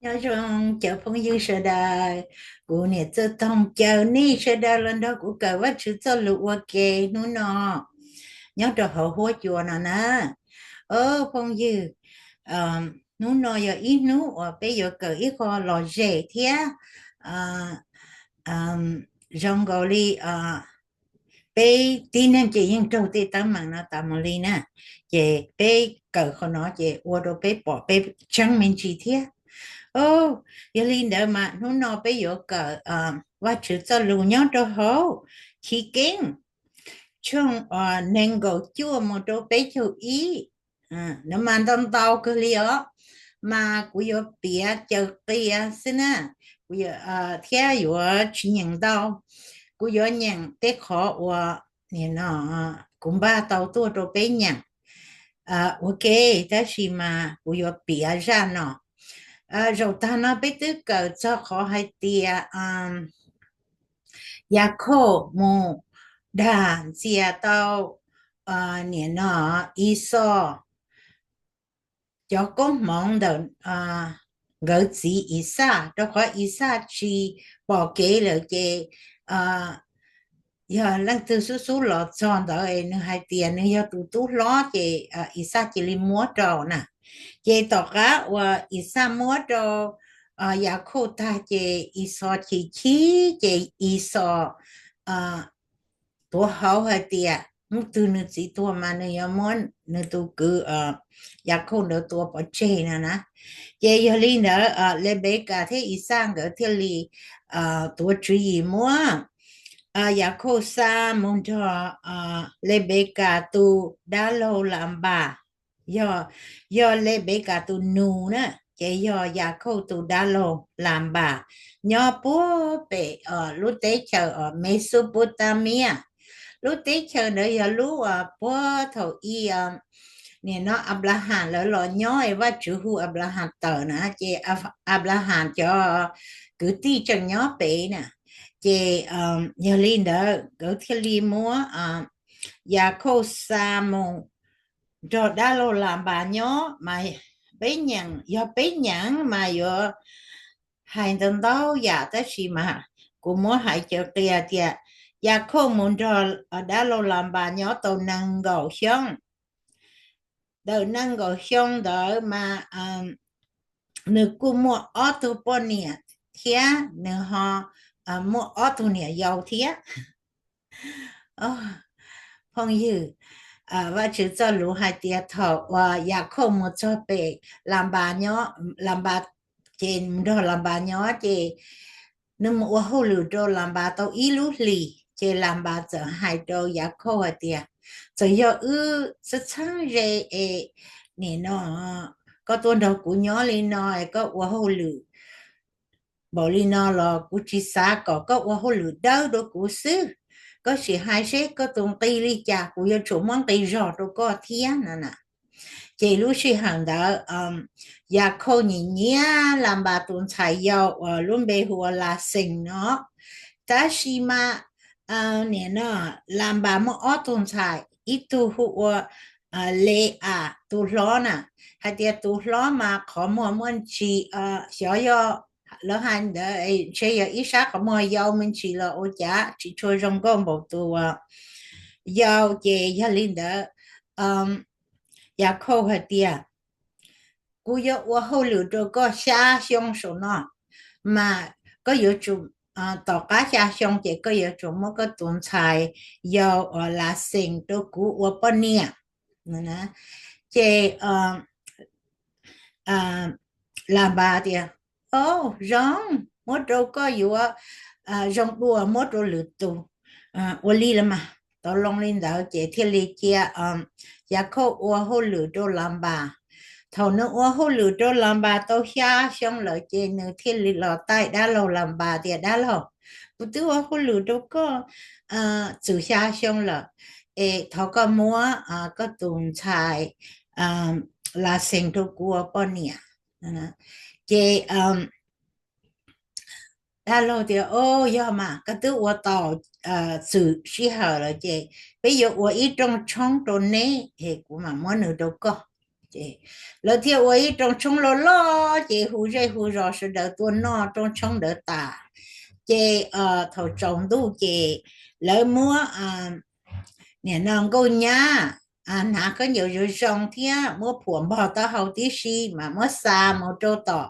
Nyob zoo cov phooj ywg sawv daws, kuv niam Txawj Toog caw nej sawv daws los nrog kuv kawm Vajtswv txoj lus ua ke hnub no nyob rau hauv huab cua no na. Phooj ywg, hnub no yog ib hnub uas peb yuav kawm ib qho lom zem thiab zoo nkaus li peb tib neeg ces yeej raug tej teeb meem no tas mus li na. Ces peb kawm qhov no ces ua rau peb pom peb tseeb me ntsis thiab. Yog li ntawd mas hnub no peb yuav kawm Vajtswv txoj lus nyob rau hauv Chiv Keeb tshooj nees nkaum cuaj mus rau peb caug ib. Nws mas ntau ntau kawg li os, mas kuv yuav piav caw qias xwb na, thiab yuav tsis nyeem ntau. Kuv yuav nyeem tej qhov uas kuv npaj tau tuaj rau peb nyeem ua ke, tab sis mas kuv yuav piav zaj no. Zaum tag no peb twb kawm txog qhov hais tias Yakhauj mus dag ntxias tau nim no Ixos cov koob hmoov ntawm nkawd txiv Ixaj, rau qhov Ixaj tsis pom kev lawm ces yog leej twg xub xub los txog ntawd es nws hais tias nws yog tus tub hlob ces Ixaj cia li muab rau na. Ces tom qab uas Ixaj muab rau Yakhauj tag ces Ixos chim chim ces Ixos tuav hauv hais tias hnub twg nws txiv tuag mas nws yuav muab nws tus kwv Yakhauj ntawd tua pov tseg no na. Ces yog li ntawd Lepekas thiab Ixaj nkawd thiaj li tuav tswv yim muab Yakhauj xa mus nrog Lepekas tus dab laug Lanpas. Yog, yog Lepekas tus nus na, ces yog Yakhauj tus dab laug Lanpas nyob puag pem lub teb chaws Mesopotamia. Lub teb chaws ntawd yog lub puag thaum ub nim no Anplahas lawv los nyob es Vajtswv hu Anplahas tawm na, ces Anplahas cov kwv tij tseem nyob pem na. Ces yog li ntawd nkawd thiaj li muab Yakhauj xa mus nrog dab laug Lanpas nyob. Mas peb nyeem, yog peb nyeem mas yuav hais ntau ntau yam, tab sis mas kuv muab hais caw qias tias Yakhauj mus nrog dab laug Lanpas nyob tau nees nkaum xyoo. Ntawm nees nkaum xyoo ntawd mas nws kuj muaj ob tug poj niam thiab nws ho muaj ob tug niam yau thiab. Phooj ywg, Vajtswv txoj lus hais tias thaum uas Yakhauj mus txog pem Lanpas nyob, Lanpas ces nrog Lanpas nyob ces nws mus ua hauj lwm rau Lanpas tau ib lub hlis ces Lanpas txawm hais rau Yakhauj hais tias, txawm yog wb txheeb txheeb ze es nim no koj tuaj nrog kuv nyob li no es koj ua hauj lwm npaum li no los kuv tsis xav kom koj ua hauj lwm dawb rau kuv xwb. Koj sim hais seb koj tus nqi li cas, kuv yuav tsum muab nqi zog rau koj thiab no na. Ces lub sij hawm ntawd Yakhauj nyiam nyiam Lanpas tus ntxhais yau uas lub npe hu ua Laxees no. Tab sis mas nim no Lanpas muaj ob tug ntxhais, ib tug hu ua Le-as tus hlob na. Hais tias tus hlob mas qhov muag muaj ntsis, xyov yog lawv hais ntawd ntshe yog ib sab qhov muag yau me ntsis los ua cas tsis tshua zoo nkauj npaum tus yau. Ces yog li ntawd Yakhauj hais tias, kuv yuav ua hauj lwm rau koj xya xyoo saum no, mas koj yuav tsum, tom qab xya xyoo ces koj yuav tsum muab koj tus ntxhais yau uas Laxees rau kuv ua poj niam. Ces Lanpas tias, o, zoo, muab rau koj yuav zoo dua muab rau lwm tus. Ua li los mas, tau loo li ntawd ces thiaj li cia Yakhauj ua hauj lwm rau Lanpas. Thaum nws ua hauj lwm rau Lanpas tau xya xyoo lawm ces nws thiaj li los taij dab laug Lanpas tias, dab laug, kuv twb ua hauj lwm rau koj txwm xya xyoo lawm, es thov koj muab koj tus ntxhais Laxees rau kuv ua poj niam. Ces dab laug tias, o, yog mas koj twb ua tau txwm sij hawm lawm ces peb yuav ua ib rooj tshoob rau neb es kuv mam muab nws rau koj. Ces lawv thiaj ua ib rooj tshoob loj loj ces hu zej hu zos sawv daws tuaj noj rooj tshoob ntawd tas. Ces thaum tsaus ntuj ces lawv muab nim no nkauj nyab hnav khaub ncaws zoo zoo thiab muab phuam npog taub hau tib si mas muab xa mus rau tom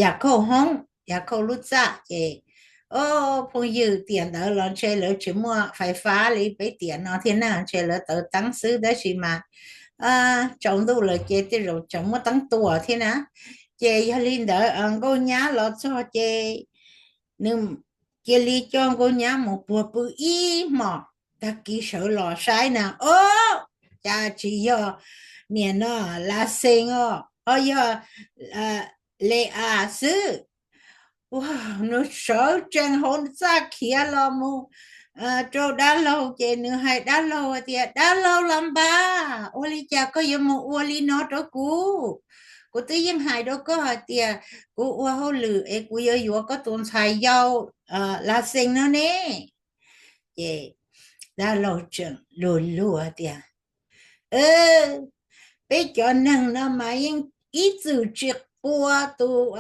Yam Khauj hoob, Yam Khauj lub txaj ces, o, phooj ywg, tiam ntawd los ntshe lawv tsis muaj fais fab li peb tiam no thiab na, ntshe lawv taws teeb xwb tab sis mas tsaus ntuj lawm ces tej zaum tseem muaj teeb tuam thiab na. Ces yog li ntawd nkauj nyab los txog ces nws cia li coj nkauj nyab mus puag pw ib hmos, tag kis sawv los saib na, o, cas tsis yog niam no Las Xees os, ho yog Le As xwb. Ua, nws sawv tsees hauv txaj khiav los mus rau dab laug ces nws hais dab laug tias, Dab laug Las Npas, ua li cas koj yuav mus ua li no rau kuv? Kuv twb yeej hais rau koj hais tias kuv ua hauj lwm es kuv yuav yuav koj tus ntxhais yau Las Xees no ne. Ces dab laug tseem luag luag tias, Peb cov neeg no mas yeej ib txwm tsis qua tus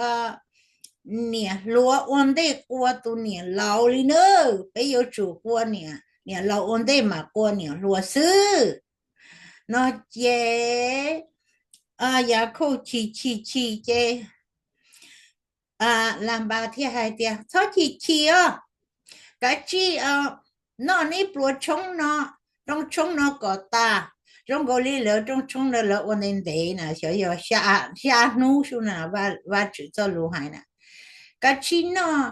niam hluas ua ntej qua tus niam laus li na. Peb yuav tsum qua niam, niam laus ua ntej mas qua niam hluas xwb. No ces Yam Khauj chim chim chim ces Las Npas thiaj hais tias, Txhob chim chim os, kav tsij noj neb pluas tshoob no, rooj tshoob no kom tas. Zoo nkaus li lawv rooj tshoob ntawd lawv ua ntev ntev na, xyov yog xya hnub xwb na, Vajtswv txoj lus hais na. Kav tsij noj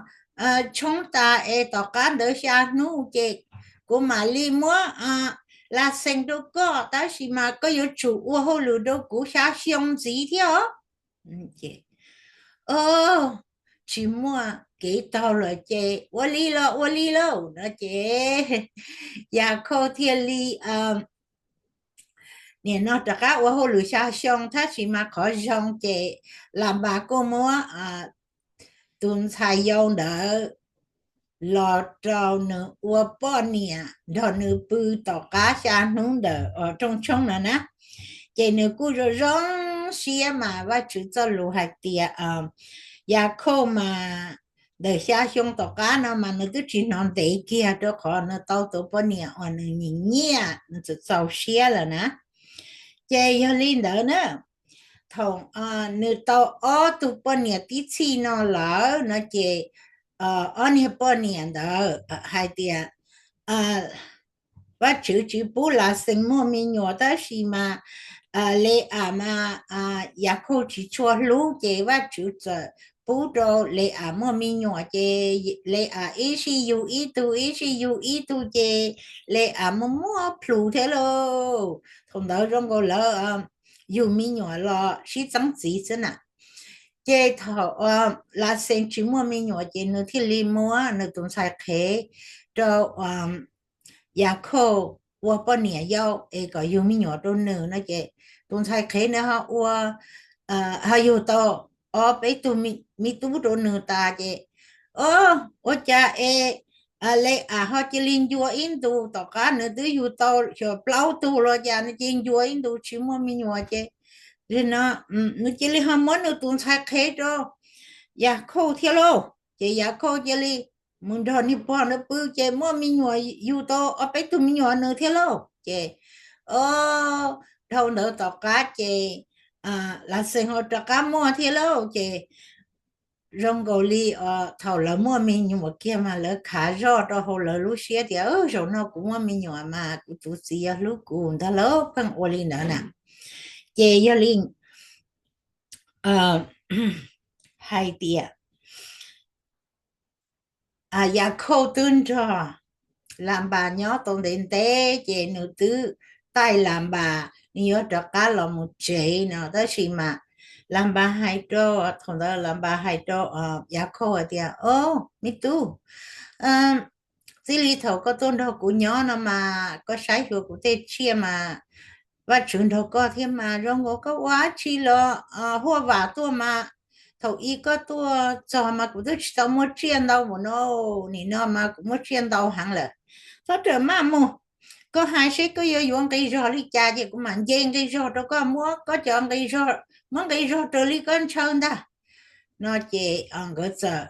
tshoob tas es tom qab ntawd xya hnub ces kuv mam li muab Las Xees rau koj, tab sis mas koj yuav tsum ua hauj lwm rau kuv xya xyoo ntxiv thiab os. Tsis muaj kev taug lawm ces ua li los ua li lauj no ces Yam Khauj thiaj li nim no rov qab ua hauj lwm xya xyoo, tab sis mas qhov zoo ces Las Npas kuj muab tus ntxhais yau ntawd los rau nws ua poj niam nrog nws pw tom qab xya hnub ntawm rooj tshoob no na. Ces nws kuj zoo zoo siab mas Vajtswv txoj lus hais tias Yam Khauj mas ntawm xya xyoo tom qab no mas nws twb tsis hnov ntev kiag rau qhov nws tau tus poj niam uas nws nyiam nyiam, nws txawm txaus siab lawm na. Ces yog li ntawd na, thaum nws tau ob tug poj niam tib txhij no lawm no ces ob niag poj niam ntawd hais tias Vajtswv tsis pub Las Xees muaj me nyuam, tab sis mas Le As mas Yam Khauj tsis tshua hlub ces Vajtswv txawm pub rau Le As muaj me nyuam ces Le As ib sij yug ib tug ib sij yug ib tug ces Le As muaj muaj plhus thiab lauj. Thaum ntawd zoo nkaus lawv yug me nyuam los sib txeeb txiv xwb na. Ces thaum Las Xees tsis muaj me nyuam ces nws thiaj li muab nws tus ntxhais qhev rau Yam Khauj ua poj niam yau es kom yug me nyuam rau nws no ces tus ntxhais qhev nws ho ua, ho yug tau ob peb tug me tub rau nws tas ces, o, ua cas es Le As ho cia li ncua ib ntus, tom qab nws twb yug tau xyov plaub tug los cas nws cia li ncua ib ntus tsis muaj me nyuam ces no nws cia li ho muab nws tus ntxhais qhev rau Yam Khauj thiab lauj. Ces Yam Khauj cia li mus nrog niag pog ntawd pw ces muaj me nyuam, yug tau ob peb tug me nyuam nws thiab lauj. Ces o, dhau ntawd tom qab ces Las Xees ho rov qab muaj thiab lauj. Ces zoo nkaus li thaum lawv muaj me nyuam kiag mas lawv khav zoj rau hauv lawv lub siab tias, zaum no kuv muaj me nyuam mas kuv tus txiv yuav hlub kuv ntag lauj, pheej ua li ntawd na. Ces yog li hais tias Yam Khauj twb nrog Las Npas nyob tau ntev ntev ces nws twb taij Las Npas nws yuav rov qab los mus tsev no, tab sis mas Las Npas hais rau, thaum ntawd Las Npas hais rau Yam Khauj hais tias, o, me tub, txij li thaum koj tuaj nrog kuv nyob no mas koj saib xyuas kuv tej tsiaj mas Vajtswv nrog koj thiab mas zoo nkaus koj ua dab tsi los huaj vam tuaj mas. Thaum ub koj tuaj txog mas kuv twb tsis tau muaj tsiaj ntau npaum no, nim no mas kuv muaj tsiaj ntau heev lawm. Txhob rawm maj mus, koj hais seb koj yuav yuav nqi zog li cas ces kuv mam nce nqi zog rau koj, muab koj cov nqi zog, muab nqi zog raws li koj ntshaw ntag. No ces nkawd txawm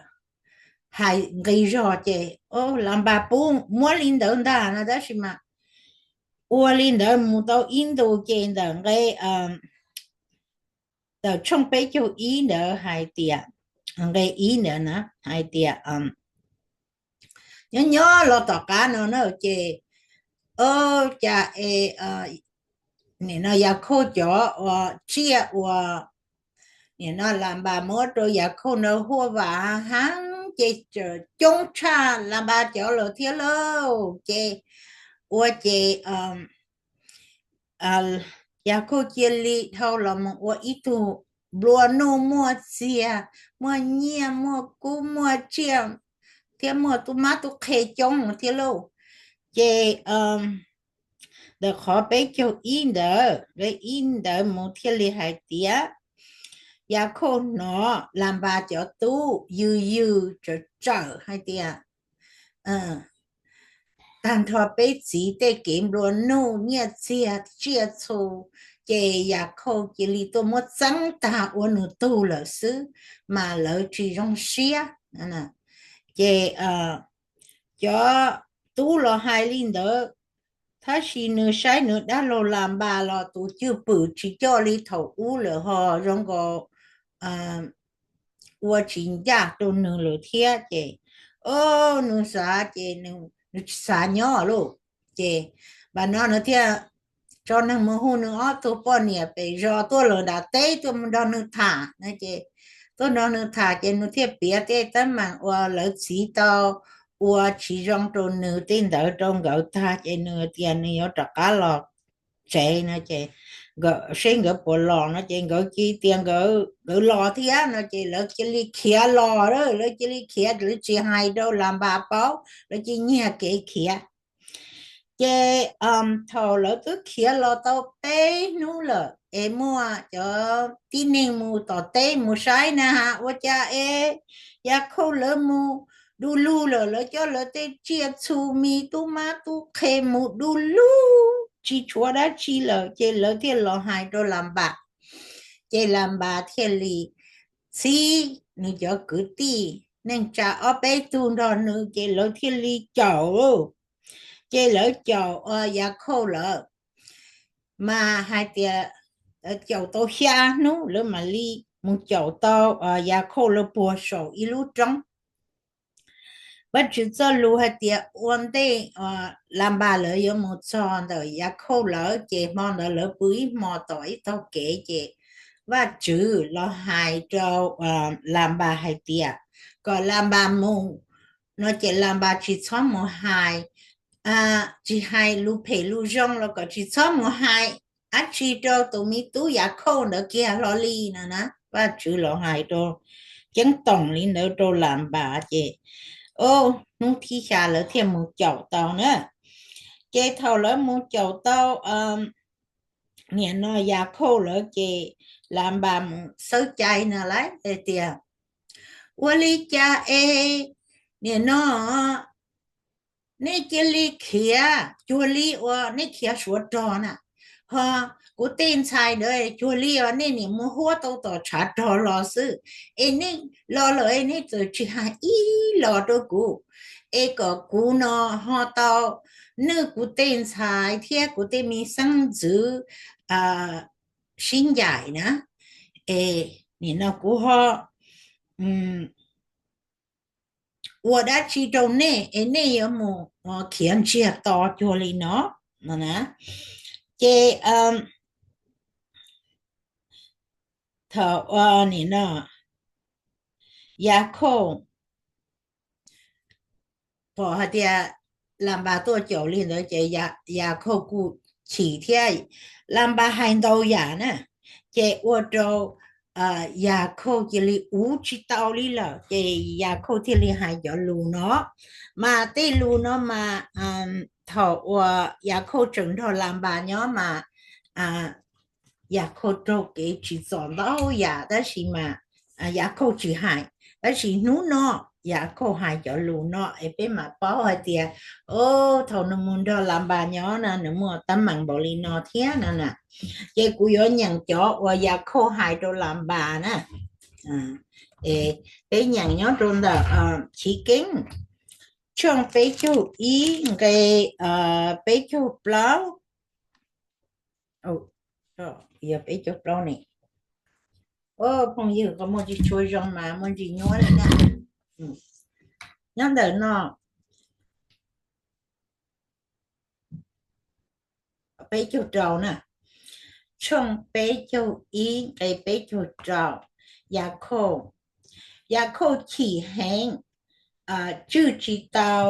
hais nqi zog ces Las Npas pub muab li ntawd ntag no, tab sis mas ua li ntawd mus tau ib ntus ces ntawm nqe, ntawm tshooj peb caug ib ntawd hais tias, nqe ib ntawd na hais tias, nyob nyob los tom qab no na ces, o, cas es nim no Yakhauj cov uas tsiaj uas nim no Las Npas muab rau Yakhauj ntawd huaj vam heev ces coob tshaj Las Npas cov lawm thiab lauj. Ces ua ces Yakhauj cia li dhau los mus ua ib tug nplua nuj muaj txiag, muaj nyiaj muaj kub muaj tsiaj thiab muaj tub mab tub qhe coob thiab lauj. Ces ntawm qhov peb caug ib ntawd, nqe ib ntawd mus thiaj li hais tias, Yakhauj hnov Las Npas cov tub yws yws tsawm tsawm hais tias, tag nrho peb txiv tej kev nplua nuj nyiaj txiag tsiaj txhu, ces Yakhauj cia li tuaj muab txeeb tag ua nws tug lawm xwb, mas lawv tsis zoo siab. Ces cov tub los hais li ntawd, tab sis nws saib nws dab laug Las Npas los tus cwj pwm tsis coj li thaum ub lawm ho zoo nkaus ua tsis ncaj rau nws lawm thiab ces, o, nws xav ces nws tsis xav nyob lauj. Ces Npas no nws thiaj tso neeg mus hu nws ob tug poj niam pem zos tuaj lawm nram teb tuaj mus nrog nws tham no ces, tuaj nrog nws tham ces nws thiaj piav tej teeb meem uas lawv txiv tau ua tsis zoo rau nws tej ntawd rau nkawd tag ces nws tias nws yuav rov qab los tsev no ces, seb nkawd puas los no ces nkawd cia tias nkawd los thiab no ces lawv cia li khiav los, lawv cia li khiav, lawv tsis hais rau Las Npas paub, lawv cia nyiag kev khiav. Ces thaum lawv twb khiav los tau peb hnub lawm es muaj cov tib neeg mus tom teb mus saib na has ua cas es Yakhauj lawv mus du lug lawm, lawv coj lawv tej tsiaj txhu, me tub mab tub qhe mus du lug tsis tshuav dab tsi lawm ces lawv thiaj los hais rau Las Npas. Ces Las Npas thiaj li txib nws cov kwv tij neej tsa ob peb tug nrog nws ces lawv thiaj li caum. Ces lawv caum Yakhauj lawm, mas hais tias lawv caum tau xya hnub lawv mam li mus caum tau Yakhauj lawv puag saum ib lub roob. Vajtswv txoj lus hais tias ua ntej Las Npas lawv yuav mus txog ntawm Yakhauj lawv ces hmo ntawd lawv pw ib hmo tom ib tog kev ces Vajtswv los hais rau Las Npas hais tias kom Las Npas mus no ces Las Npas tsis txhob mus hais, tsis hais lus phem lus zoo los kom tsis txhob mus hais dab tsi rau tus me tub Yakhauj ntawd kiag hlo li no na. Vajtswv los hais rau, ceeb toom li ntawd rau Las Npas ces, o, hnub thib xya lawv thiaj mus caum tau na. Ces thaum lawv mus caum tau nim no Yakhauj lawv ces Las Npas mus xawb cai no lawm hais tias, ua li cas es nim no nej cia li khiav cuag li uas nej khiav suav rog na, ho kuv tej ntxhais ntawd cuag li uas nej niam mus huab tau tom tshav rog los xwb, es nej los lawm es nej txawm tsis hais ib los rau kuv, es kom kuv no ho tau nwj kuv tej ntxhais thiab kuv tej me xeeb ntxwv sib ncaim na, es nim no kuv ho ua dab tsi rau nej es nej yuav mus khiav ntsiag to cuag li no no na. Ces thaum nim no Yakhauj pom hais tias Las Npas tuaj caum li ntawd ces Yakhauj kuj chim thiab. Las Npas hais ntau yam na, ces ua rau Yakhauj cia li uv tsis tau li lawm ces Yakhauj thiaj li hais cov lus no. Mas tej lus no mas thaum uas Yakhauj tseem nrog Las Npas nyob mas Yakhauj raug kev tsim txom ntau yam tab sis mas Yakhauj tsis hais. Tab sis hnub no Yakhauj hais cov lus no es peb mam paub hais tias, o, thaum nws mus nrog Lanpas nyob na nws muaj teeb meem npaum li no thiab no na. Ces kuv yuav nyeem cov uas Yakhauj hais rau Lanpas na. Peb nyeem nyob rau ntawm Chiv Keeb tshooj peb caug ib nqe peb caug plaub. Yog peb caug plaub ne. Phooj ywg, qhov muaj tsis tshua zoo mas muaj ntsis nyuab li na. Nyob ntawm no, peb caug rau na, tshooj peb caug ib nqe peb caug rau. Yakhauj, Yakhauj chim heev, tswj tsis tau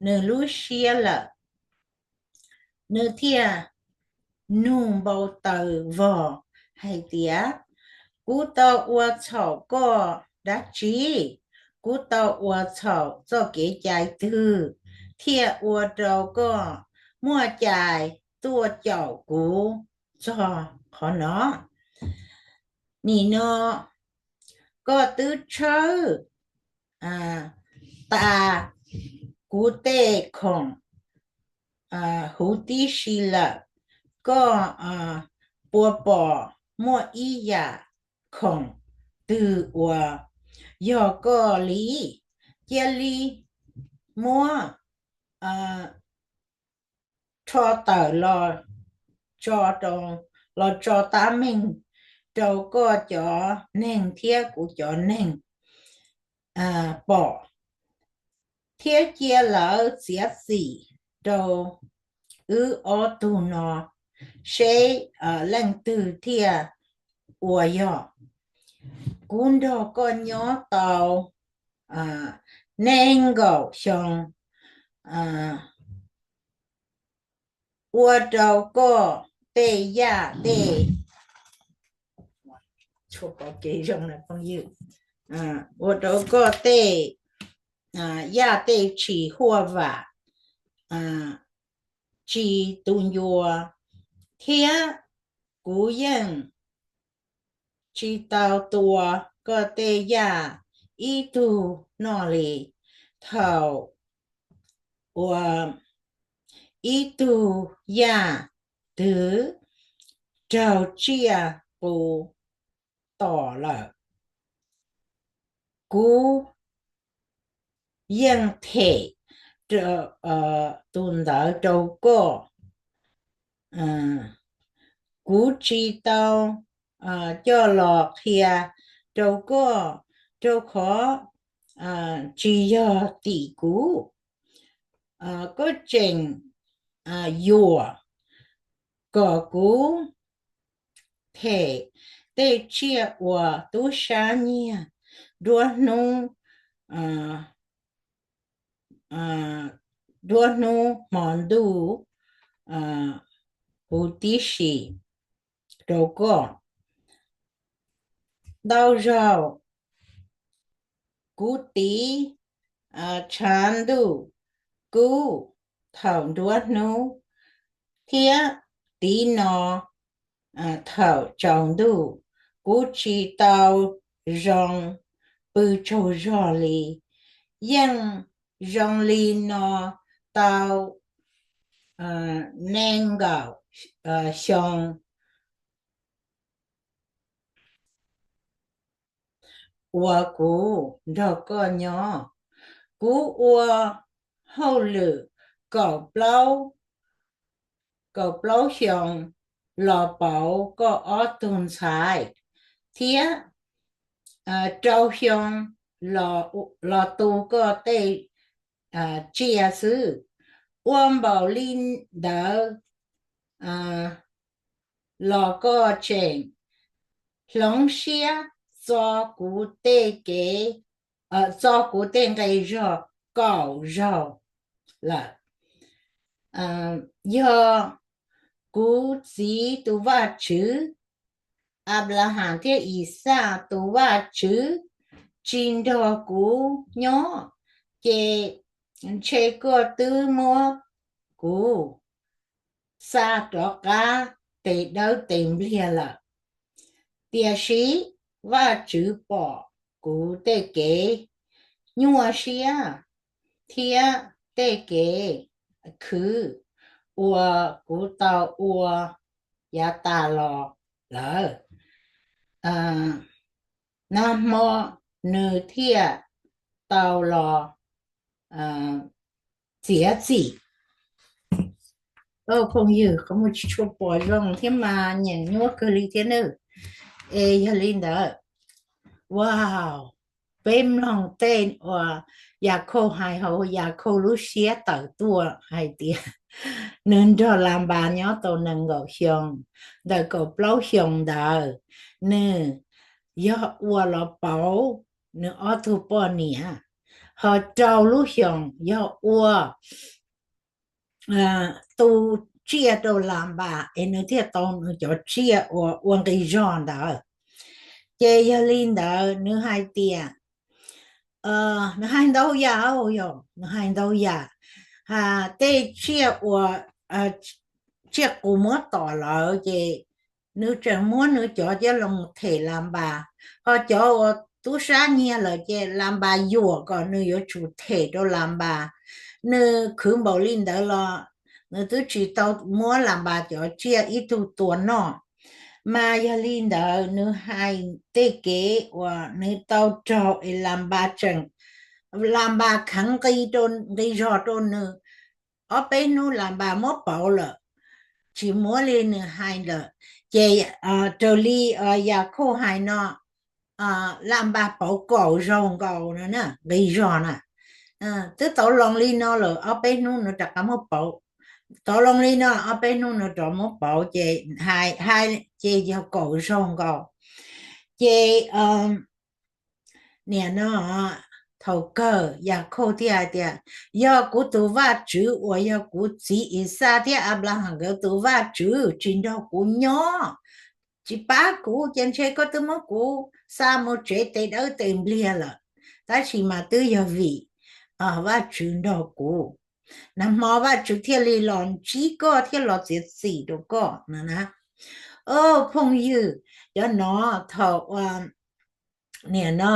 nws lub siab lawm. Nws thiaj nug npau taws vog hais tias, kuv tau ua txhaum koj dab tsi? Kuv tau ua txhaum txoj kev cai twg thiaj ua rau koj muaj cai tuaj caum kuv txog qhov no? Nim no koj twb tshawb tas kuv tej khoom huv tib si lawm. Koj puas pom muaj ib yam khoom twg uas yog koj li? Cia li muab rho tawm los tso, los tso tab meeg rau koj cov neeg thiab kuv cov neeg pom, thiab cia lawv txiav txim rau wb ob tug no seb leej twg thiaj ua yog. Kuv nrog koj nyob tau nees nkaum xyoo, ua rau koj tej yaj tej, ua rau koj tej yaj tej tsis huaj vam, tsis tu ncua, thiab kuv yeej tsis tau tua koj tej yaj ib tug noj li. Thaum uas ib tug yaj twg raug tsiaj qus tom lawm, kuv yeej them tus ntawd rau koj. Kuv tsis tau coj los qhia rau koj, rau qhov tsis yog tim kuv. Koj tseem yuam kom kuv them tej tsiaj uas tub sab nyiag nruab hnub, nruab hnub hmo ntuj huv tib si rau koj. Ntau zaug kuv tiv tshav ntuj kub thaum nruab hnub, thiab tiv no thaum tsaus ntuj. Kuv tsis tau zoo pw tsaug zog li. Yeej zoo li no tau nees nkaum xyoo uas kuv nrog koj nyob. Kuv ua hauj lwm kaum plaub, kaum plaub xyoo los pauv koj ob tug ntxhais, thiab rau xyoo los tu koj tej tsiaj xwb. Ua npaum li ntawd los koj tseem hloov siab txo kuv tej kev, txo kuv tej nqi zog kaum zaug lawm. Yog kuv txiv tus Vajtswv, Anplaham thiab Ixaj tus Vajtswv tsis nrog kuv nyob, ces ntshe koj twb muab kuv xa rov qab tes dawb tes npliag lawm. Tiam sis Vajtswv pom kuv tej kev nyuaj siab thiab tej kev khwv uas kuv tau ua yav tas los lawm, nag hmo nws thiaj tau los txiav txim. Phooj ywg, qhov muag tsis tshua pom zoo thiab mas nyeem nyuaj kawg li thiab nawb. Es yog li ntawd, wow, peb mloog tej uas Yakhauj hais hauv Yakhauj lub siab tawm tuaj hais tias nws nrog Lanpas nyob tau nees nkaum xyoo, ntawm kaum plaub xyoo ntawd nws yog ua los pauv nws ob tug poj niam, ho rau lub xyoos yog ua tu tsiaj rau Lanpas es nws thiaj tau nws cov tsiaj uas ua nqi zog ntawd. Ces yog li ntawd nws hais tias, nws hais ntau yam, yog nws hais ntau yam, tej tsiaj uas tsiaj qus muab tom lawm ces nws tseem muab nws cov coj los them Lanpas, ho cov uas tub sab nyiag lawm ces Lanpas yuam kom nws yuav tsum them rau Lanpas. Nws khwv npaum li ntawd los nws twb tsis tau muab Lanpas cov tsiaj ib tug tua noj. Mas yog li ntawd nws hais tej kev uas nws tau raug es Lanpas tseem, Lanpas kheev nqi zog rau nws, ob peb hnub Lanpas muab pauv lawm, tsis muab li nws hais lawm. Ces raws li Yakhauj hais no, Lanpas pauv kaum zaug nkaus no na, nqi zog na. Twb tau loo li no lawm, ob peb hnub nws rov qab muab pauv. Tau loo li no, ob peb hnub nws rov muab pauv ces hais, hais ces yog kaum zaug nkaus. Ces nim no thaum kawg Yakhauj thiaj hais tias, yog kuv tus Vajtswv uas yog kuv txiv Ixaj thiab Anplaham nkawd tus Vajtswv tsis nrog kuv nyob, tsis pab kuv, ces ntshe koj twb muab kuv xa mus tsev tes dawb tes npliag lawm. Tab sis mas twb yog vim Vajtswv nrog kuv, nag hmo Vajtswv thiaj li los ntsib koj thiab los txiav txim rau koj no na. Phooj ywg, cov no thaum nim no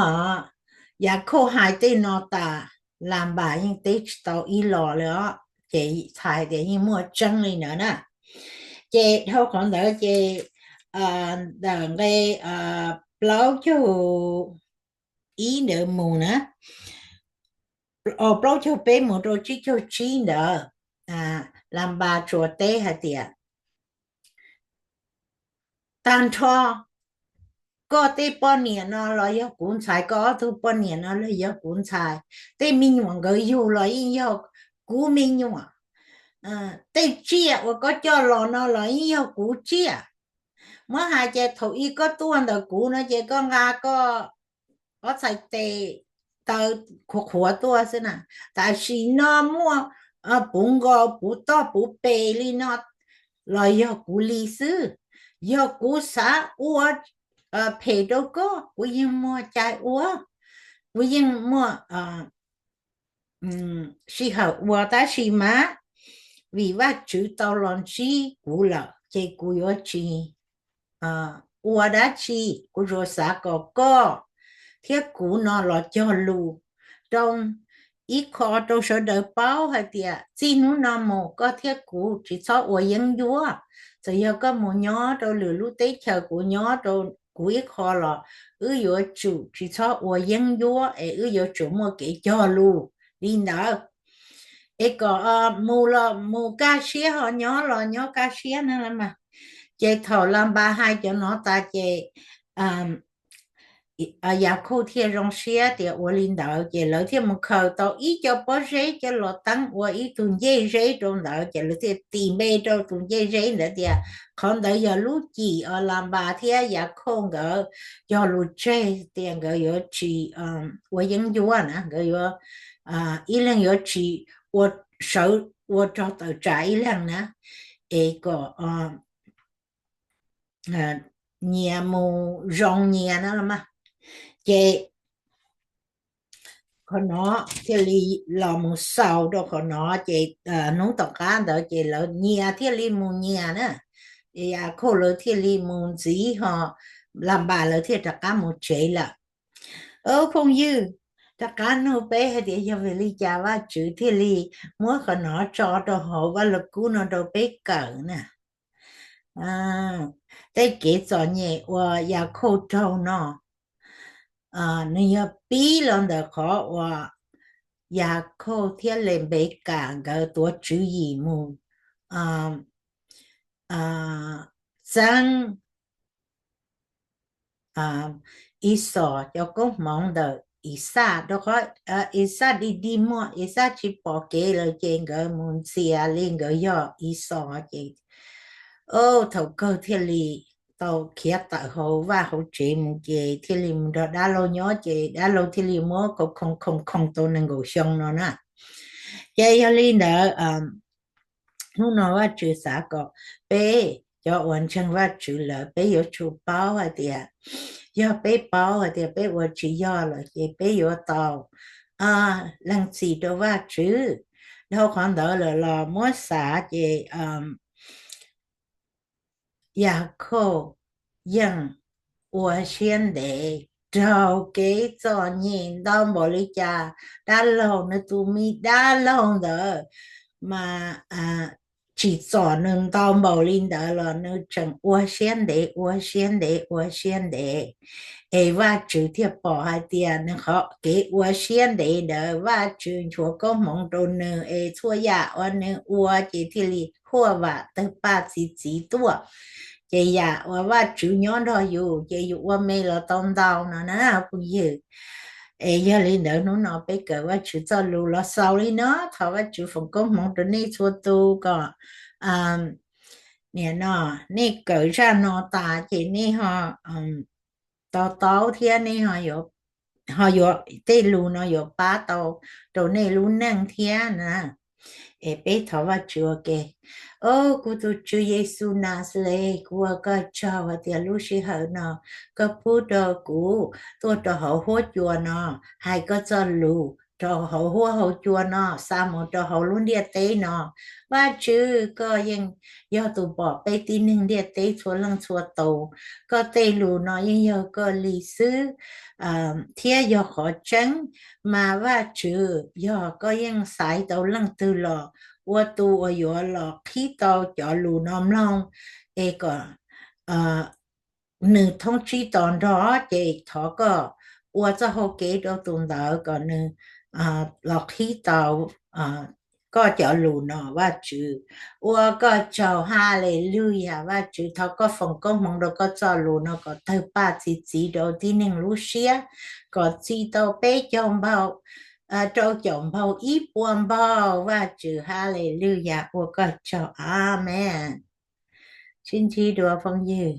Yakhauj hais tej no tas, Lanpas yeej teb tsis tau ib los li os, ces txhais tias yeej muaj tseeb li ntawd na. Ces dhau qhov ntawd ces ntawm nqe plaub caug ib ntawd mus na, plaub caug peb mus rau tsib caug tsib ntawd, Lanpas tsuas teb hais tias, tag nrho koj tej poj niam no los yog kuv ntxhais, koj ob tug poj niam no los yog kuv ntxhais, tej me nyuam nkawd yug los yeej yog kuv me nyuam, tej tsiaj uas koj coj los no los yeej yog kuv tsiaj. Muab hais ces thaum ub koj tuaj ntawm kuv no ces koj nqa koj ob txhais tes taw qhuav qhuav tuaj xwb na, tam sim no muaj puv nkaus puv toj puv pes li no los yog kuv li xwb. Yog kuv xav ua phem rau koj, kuv yeej muaj cai ua, kuv yeej muaj sij hawm ua, tab sis mas vim Vajtswv tau los ntsib kuv lawm ces kuv yuav tsis ua dab tsi, kuv tsuas xav kom koj thiab kuv no los cog lus rau ib qho, rau sawv daws paub hais tias txij hnub no mus koj thiab kuv tsis txhob ua yeeb ncuab. Txawm yog koj mus nyob rau lwm lub teb chaws, kuv nyob rau kuv ib qho los wb yuav tsum tsis txhob ua yeeb ncuab es wb yuav tsum muaj kev cog lus li ntawd, es kom mus los mus kaj siab, ho nyob los nyob kaj siab na los mas. Ces thaum Lanpas hais cov no tas ces Yakhauj thiaj zoo siab tias ua li ntawd, ces lawv thiaj mus khaws tau ib co pob zeb coj los teeb ua ib tug ncej zeb rau ntawd, ces lawv thiaj tis npe rau tus ncej zeb ntawd tias qhov ntawd yog lub cim uas Lanpas thiab Yakhauj nkawd cog lus tseg tias nkawd yuav tsis ua yeeb ncuab na, nkawd yuav, ib leeg yuav tsis ua, sawv ua rog tawm tsam ib leeg na, es kom nyias mus zoo nyias na los mas. Ces qhov no thiaj li los mus xaus rau qhov no, ces hnub tom qab ntawd ces lawv nyias thiaj li mus nyias na, Yakhauj lawv thiaj li mus ntxiv, ho las npas lawv thiaj rov qab mus tsev lawm. Phooj ywg, rov qab nug peb hais tias yog vim li cas Vajtswv thiaj li muab qhov no tso rau hauv Vaj Lug Kub no rau peb kawm na. Tej kev txom nyem uas Yakhauj raug no, nws yog pib los ntawm qhov uas Yakhauj thiab Lenpekas nkawd tuav tswv yim mus txeeb Ixos cov koob hmoov ntawm Ixaj, rau qhov Ixaj dig dig muag, Ixaj tsis pom kev lawm ces nkawd mus ntxias li nkawd yog Ixos ces, o, thaum kawg thiaj li tau khiav tawm hauv vaj hauv tsev mus ces thiaj li mus nrog dab laug nyob ces dab laug thiaj li muab khoo khoo khoo khoo tau nees nkaum xyoo no na. Ces yog li ntawd, hnub no Vajtswv xav kom peb cov uas ntseeg Vajtswv lawm peb yuav tsum paub hais tias, yog peb paub hais tias peb ua tsis yog lawm ces peb yuav tau lees txim rau Vajtswv. Dhau qhov ntawd lawm los muab xav ces Yakhauj yeej ua siab ntev raug kev txom nyem ntau npaum li cas, dab laug, nws tus me dab laug ntawd mas tsim txom nws ntau npaum li ntawd los nws tseem ua siab ntev, ua siab ntev, ua siab ntev. Es Vajtswv thiaj pom hais tias nws qhov kev ua siab ntev ntawd Vajtswv nchuav koob hmoov rau nws es txhua yam uas nws ua ces thiaj li huaj vam tawg paj txi txiv tuaj. Ces yam uas Vajtswv nyob nrog yus ces yus ua me los tau ntau no na phooj ywg. Es yog li ntawd hnub no peb kawm Vajtswv txoj lus los xaus li no, thov Vajtswv foom koob hmoov rau nej txhua tus kom nim no nej kawm zaj no tas ces nej to taub thiab nej ho yuav, tej lus no yuav pab tau rau nej lub neej thiab na. Es peb thov Vajtswv ua ke. O, kuv tus Tswv Yexus Naxales, kuv ua koj tsaug hais tias lub sij hawm no koj pub rau kuv tuaj rau hauv huab cua no hais koj txoj lus rau hauv huab hauv cua no xa mus rau hauv lub ntiaj teb no. Vajtswv, koj yeej yog tus pom peb tib neeg ntiaj teb txhua leej txhua tus. Koj tej lus no yeej yog koj li xwb thiab yog qhov tseeb, mas Vajtswv yog koj yeej xaiv tau leej twg los ua tus uas yuav los qhib tau cov lus no mloog es kom nws thoob tsib to nrho, ces thov koj ua txoj hau kev rau tus ntawd kom nws los qhib tau koj cov lus no Vajtswv. Ua koj tsaug, Haleluyas Vajtswv, thov koj foom koob hmoov rau koj txoj lus no kom tawg paj txi txiv rau tib neeg lub siab, kom txi tau peb caug npaug, rau caum npaug, ib puas npaug Vajtswv. Haleluyas, ua koj tsaug. Amees. Sib ntsib dua phooj ywg.